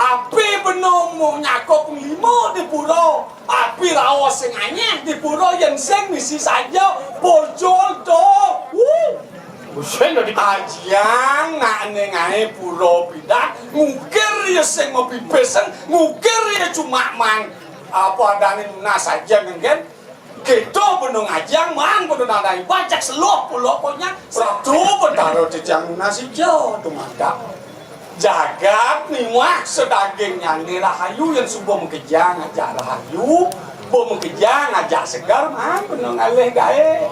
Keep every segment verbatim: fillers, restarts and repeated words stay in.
Api bena mau nyakop lima di pura. Api raos sing anyeh di pura, yen sing misi saja, pojol to. Wuh. Usen dadi ajiang nak ning ae pura pidan, ngukir ya sing mabibisen, ngukir ya cuma man apa adane nunas saja ngenggen. Kita bena ngajiang, man bena nadai pajak seluh pulo konya. Satu bentara titiang nunas ija, dumadak. Jagat miwah sadagingnyane rahayu, yen suba makejang ajak rahayu, ba makejang ajak seger, man bena ngalih gae.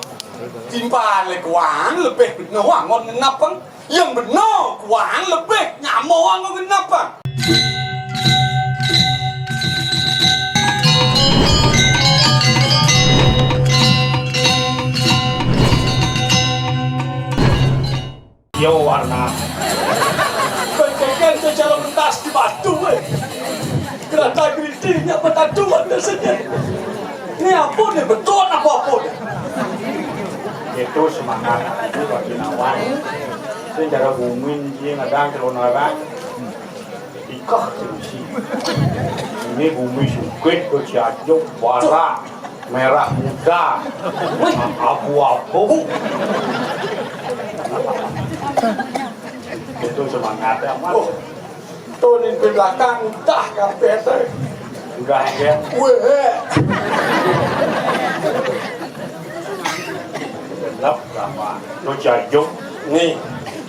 Timpale kuang lebih bena anggon ngenep, pang. Yen bena kuang lebih nyama anggon ngenep, pang. Yo, warna. Bengkeken tu cara mentas di batu, weh. Kerata geriting nya petatu ada saja. Ni apa ni? Betul apa apa ni? Itu semangat aku bagi lawan. Sing cara bumi ni ngadang kelontaran. Ikah terus. Ini bumi sukit ke Cianjur, barat, merah muda, abu-abu. Itu semangatnya, Mas. Oh, tu di belakang dah kampanye tu. Udah, ya. Weh. Gelap sama. Tu Cianjur. Ni.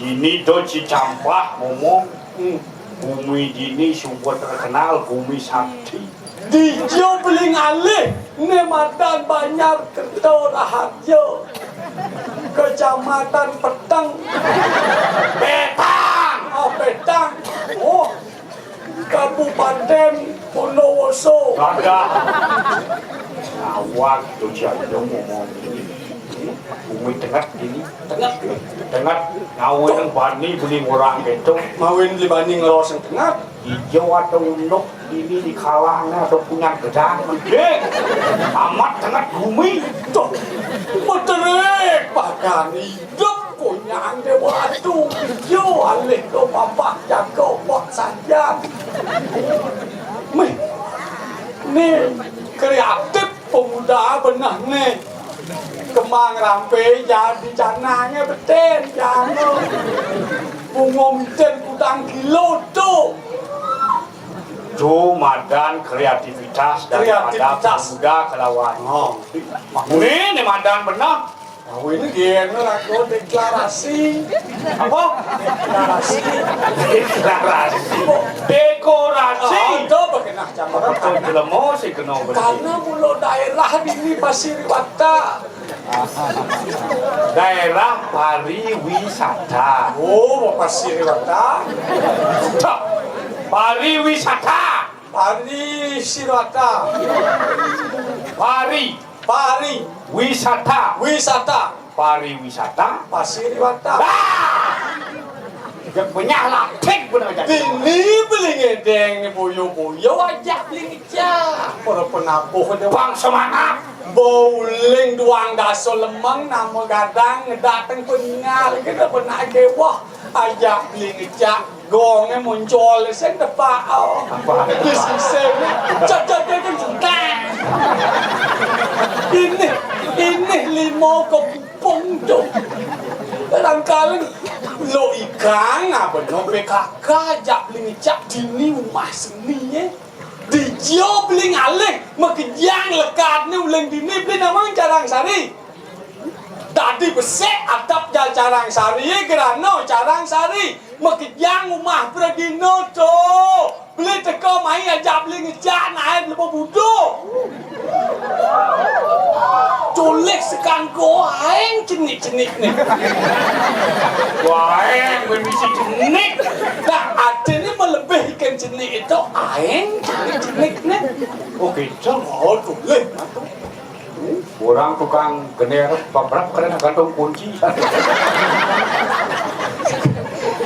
Ini tu Cicampah ngomong. Hmm. Bumi dini suba terkenal bumi sakti. Dija beli ngalih, ne madan Banjar Kerta Raharja, Kecamatan Peteng. Petang. Oh, Petang. Oh, Kabupaten Bondowoso. Ada. Awak tu Cianjur ngomong. Bumi tenget dini. Tenget. Tenget. Ngawin bani beli ngurang gitu. Ngawin beli bani ngelos yang tenget. Ijo atau unduk dini di kalangnya atau punya gedang gede. Amat tenget bumi. Tuh. Meterik bahkan hidup kunyan dewa atu. Ijo alih ke bapak jaga opak sajan. Meh. Ni kreatif. Pemuda beneh ne. Kemang rampe jadi canange beten jano. Bungo miten kudang kilo tu. Tu madan kreativitas daripada kreativitas. Pemuda kelawan. Oh. Ni, ni madan beneh. Kawin gen lagu deklarasi. Apa? Deklarasi. Deklarasi. Dekorasi. Oh, tu bekenah jamaran. Betul, jelema sing kena betul. Karena mula daerah dini Pasir Iwata. Daerah pariwisata. Oh, Pasir Iwata. Tak. Pariwisata. Pari Sirata. Pari. Pari. Wisata. Wisata. Pariwisata. Pasir Iwata. Ah! Dia punya latih benar jadi. Dini beli ngedeng ni boyo-boyo ajak beli ngecah. Para penabuh dia. Bang semangat. Bauling duang daso lemeng nama gadang dateng peninggal kita pernah gewah ajak beli ngecah. Gonge muncul sing tepak, oh. Apa? Di sisih. Cocok dia kan juta. Ini, ini lima kepung tu. Kadang-kadang lo ikang apa no P K K ajak beli ngecak dini rumah seni, eh. Dijio beli ngalih, makejang lekad ni uling dini beli nama carang sari. Dadi besik atap jal carang sari, eh, gerano carang sari. Makejang umah pradina to. Beli teka mai ajak beli ngecak naen lepa budo. Tulis sekangko aeng cenik-cenik ni. Waeng bemisi cenik. Nah, artine melebih ikan cenik itu aeng cenik-cenik ni. Oh, gitu. Oh, tulis. Orang tukang gener, pabrak kena gantung kunci.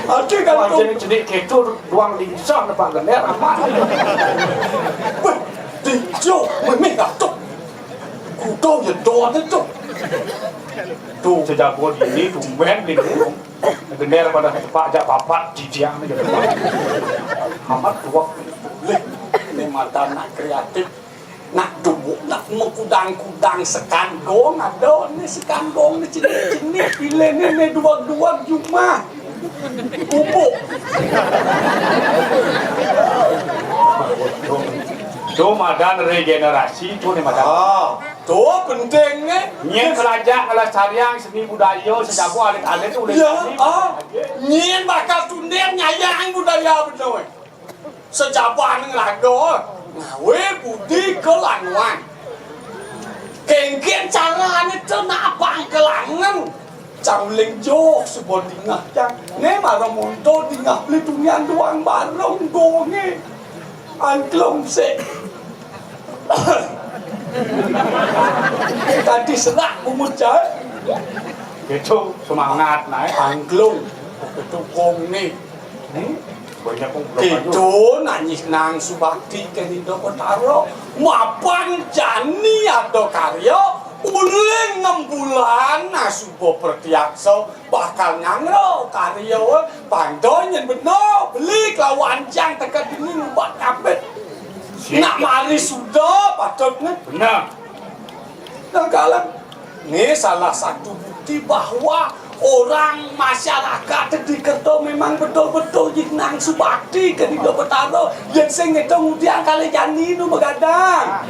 Ada gantung. Wah, jenis-jenis gitu, doang lincah, nampak gener, amat. Weh, tinjo, memeh gantung. Kudo ya doang itu. Tuh. Sejak gua gini, tumben gini. Gender pada sepak jak papat, ciciang aja. Amat tuak. Lih, ini mata nak kreatif. Nak duwuk, nak mengkudang-kudang sekangkung, ada ni sekangkung ni, cenik-cenik, pilih ni, ni dua-dua jumah. Pupuk. Tu madan regenerasi, tu ni madan. Ah, tu penting ni. Nyén kelajak ngelestariang seni budaya, sejaba alit-alit tu ulih. Ya, seni. Ah. Nyén bakal tunding nyayang budaya benar. Sejaba ngraga ngawé budi kelanuan. Kéngkén carané to nak apang kelangen. Cang uling joh suba dingeh cang. Né mara monto dingeh beli tunian duang bareng gongé. Angklung sik. Tadi serak bumut cai. Itu semangat naik. Angklung. Itu gongé. Hmm? Banyak kok. Itu nanyih nang subakti ke Ida Betara. Mapan jani ada karya, uling ngembulan nah suba pratiaksa bakal nyangra karya, pang to nyén bena beli kelawan cang teka dini ngubak kabeh. Siap. Nak mari suda patutné. Benar. Nah, kalem. Ini salah satu bukti bahwa orang masyarakat di Kerto memang betul-betul nyih nang subakti ke Ida Betara. Yén sing ngitung ngudiang kalih jani nu begadang.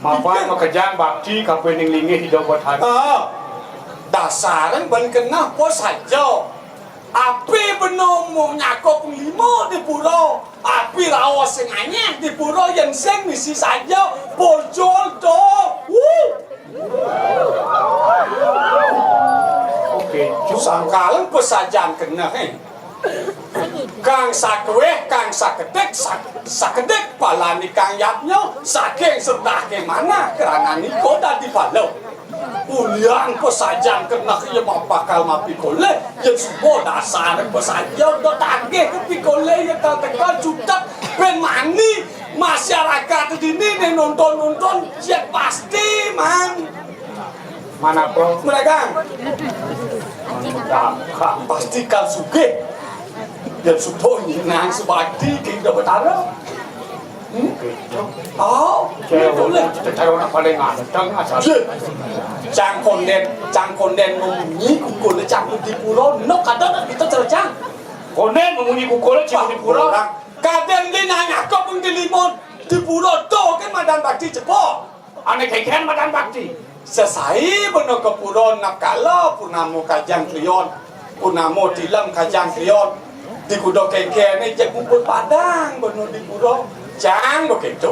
Mapan makejang bakti kapining linggih Ida Betara. Ah, dasaré ban keneh apa saja. Api bena mau nyakup lima di pura. Api raos sing anyeh di pura yén sing misi saja bojol to. Wuh. Oké, sangkalan pesajan keneh, eh. Kang sakuéh, kang sakedik, sak-, sakedik palani kang yadnya, saking setah ke manah, krana nika dadi pala. Ulian pesajan keneh ya bakal mapikolih, ya suba dasar pesajan udah tagih ke pikolih ya kal teka jutek ben mani masyarakat dini nih nonton-nonton ya pasti man. Mana po? Mereka. Pasti kal sugih. Ya suba nyih nang subakti ke Ida Betara. Hmm? Oh, cewek boleh. Cewek anak paling ganteng asal. Cang kondén, cang kondén memunyi kukul cang di pura. Nok ada nak kita cercang. Kondén memunyi kukul cang di pura. Kadén di nanya kok pun di limun di pura to kan madan bakti cepok. Ané kéngkén madan bakti. Sesai bena ka pura nak kala purnama kajang krion. Purnama tilem kajang krion. Di kuda kéngkéné jeg ngumpul padang bena di pura. Cang begitu.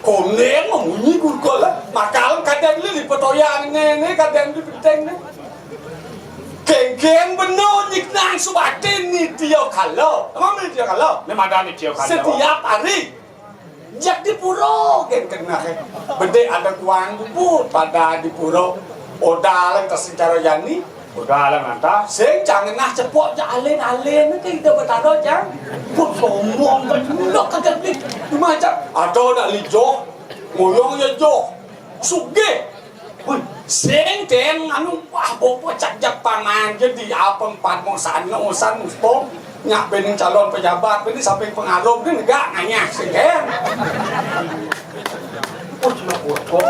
Kondén memunyi gurgol. Makal kadén li di petoyan né, né kadén li penting né. Kéngkén bena nyih nang subakti nitya kala. Apa nitya kala? Né madan nitya kala. Setiap hari. Jak di pura gén keneh. Bedé ada kuang bubut pada di pura. Oda leng ta sing cara jani. Oda leng anta. Sing cang ngenah cepok jak alin-alin ke Ida Betara cang. Pun sombong kan. Lok kagak beli. Cuma cang ada nak lijoh. Ngoyong ya joh. Sugih. Wih, sing ten anu, wah, bobo cak jak paman jadi apa empat mau sana usan musto nyak bening calon pejabat bening sampai pengaruh ni negak nanya sing ten. Oh, cuma kok.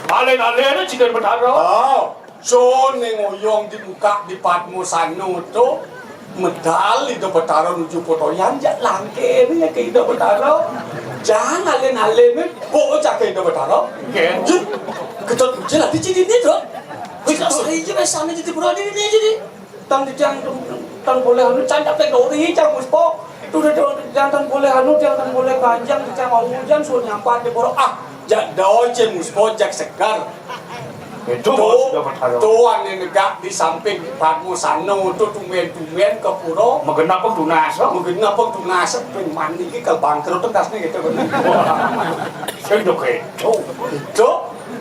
Alin-alin cik Betara. Oh, so ning oyong di muka di Padmo sana tu. Medal Ida Betara nuju potoyan, jak langkene ke Ida Betara. Jan alin-alin, bocah ke Ida Betara. Nggih. Jih, Ketut Bujil adi ci dini, Dut? Wis, tak seri je, wis, sana jadi buruan dini, dini, dini. Tang di tiang, tang boleh anu, cang tak dori, cang muspo. Tu dah, dah, tiang tang boleh anu, tiang tang boleh panjang, tiang mau hujan, suruh nyampat di borok. Ah, jak doi, cing muspo, jak segar. Itu tu, maksudnya bertanya. Tu ane negak di samping Padmo Sano tu tumben-tumben ke pura. Magenap pun tunas, oh. Magenap pun tunas, pun mandi ke, ke bangkrut tu kasne gitu. Wah, saya udah keco. Itu,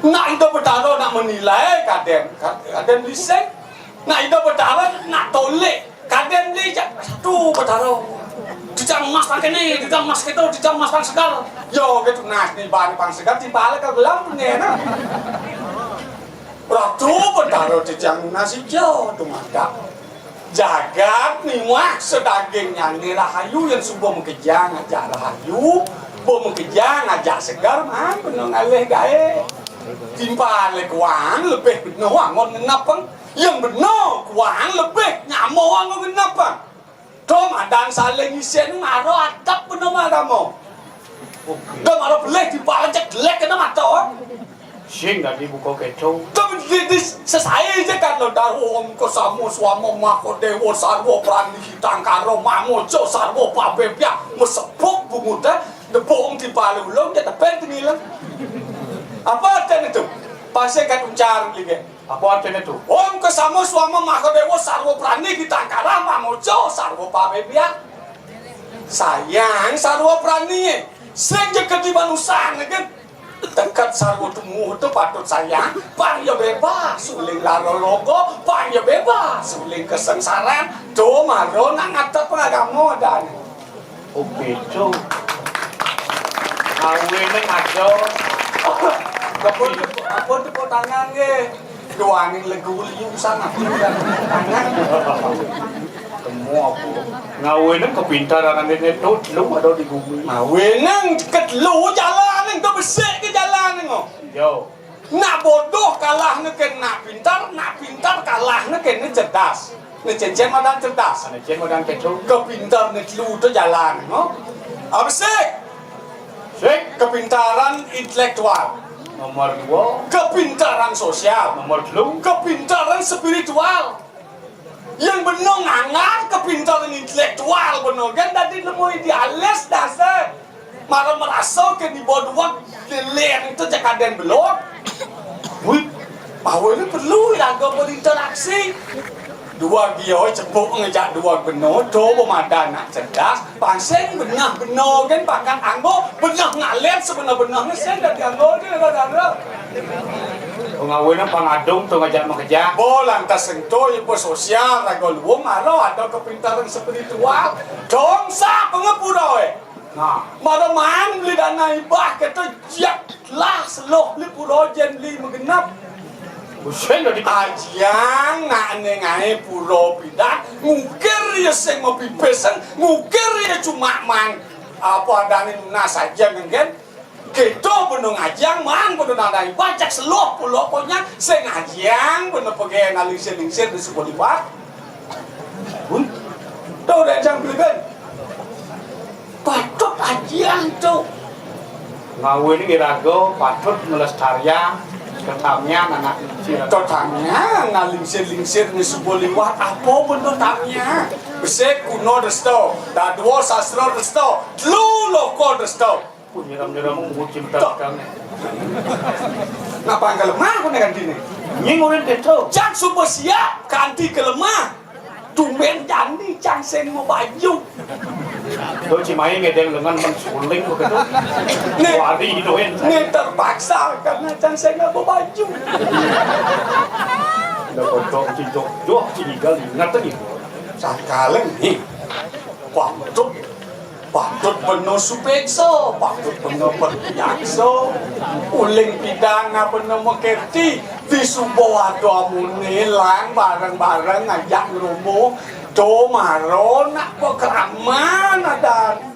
nak Ida Betara nak menilai kaden, kaden lisek. Nak Ida Betara nak tolek. Kadén beli jak satu Betara. Dicang emas pakai ni, dicang emas kita, dicang emas pang segar. Yo, gitu, nah, ni bahan pang segar, tiba ka gelam, ni, nah. Ratu Betara dicang nasi jo, tu madak. Jagat miwah sadagingnyane rahayu, yen suba makejang ajak rahayu, suba makejang ajak seger, man bena ngalih gae. Timpale kuang lebih bena anggon ngenepang, yen bena kuang lebih nyama anggon ngenepang. To madan saling isin mara adep bena marama. Dah mara pelih timpal cek delek kena mata. Sing dadi buka keto. Tapi di, di sesai je kan lo dah, "Om ko samo swama mako dewa sarwa prani hitangkara mamojo sarwa pabebya," mesepuk bungut eh, debong timpal ulung je tepen tengileng. Apa artinya itu? Pasal kat uncar lagi. Apa artinya itu? "Om ko samo swama mako dewa sarwa prani hitangkara mamojo sarwa pabebya." Sayang sarwa prani, sing je kedi manusan kan. Tengkat sarwa tumu tu patut sayang, pang ya bebas uling lara logo, pang ya bebas uling kesengsaran. Tu mara nak ngatep agama dan. Oh, betul. Awene ada. Apa tu, apa tu kok tangan ke? Doaning legu liu sana. Tangan. Temu apa? Ngawene kepintaran ane tu lu ada di bumi. Ngawene ketelu jalan tu besik ke jalan ngo. Yo. Nak bodoh kalah neken nak pintar, nak pintar kalah neken ni cerdas. Ni cencen madan cerdas. Ni cencen madan kecu. Kepintar ni telu tu jalan, no? Apa sih? Sik. Kepintaran intelektual. Nomor dua. Kepintaran sosial. Nomor telu. Kepintaran spiritual. Yang benar ngangat kepintaran intelektual benar kan, dadi nemu idealis dasar. Mara merasa ke di bawah dua leleng tu cak aden belum. Wih, bahawa ni perlu lagu berinteraksi. Dua dia cepuk ngejak dua benung, tu pemada nak cerdas. Pansing benah benung kan pakat anggo, benah ngalir sebenar-benarnya sen dadi anggo dia ada. Pengawinnya pangadung tu ngejak makejak. Bo lantas sentuh ibu sosial raga luwung, mara ada kepintaran spiritual. Dong sa pengepura eh. Nah, mara maan beli dana hibah, kata jiak lah seluh beli pura jen beli megenap. Busen dah di ajiang nak nengai pura pidan, ngukir ya sing mapipis, ngukir ya cuma man. Apa adane nunas aja mungkin. Kita benung ajiang man, benung dana hibah, jak seluh pura pokoknya sing ajiang, benung pegawai nak lingsir-lingsir di sebuah liwat. Pun. Tahu dah jang beli ben. Patut ajiang tu. Ngawin ni raga patut melestariang ketamian anak lingsir. Tetamian anak lingsir-lingsir ni subuh liwat apa pun tetamian. Besik kuno resto, dadua sastra resto, telu loko resto. Pun nyeram-nyeram muji betul kan. Ngapa angka lemah pun dengan dini? Nying orang teto. Jak subuh siap kanti ke lemah. Tumben jani cang sing mau baju. Tu cimai ngedeng lengan men suling begitu. Nih. Wari doin. Nih terpaksa karena cang sing mau baju. Dah kodok cidok doh cinigal ingat ni. Sakaleng nih. Wah, betul. Patut bena supeksa, patut bena pertiaksa. Uling pidana bena mekerti, di suba ada amune lan bareng-bareng ngajak ngerombong. To mara nak pekraman adan.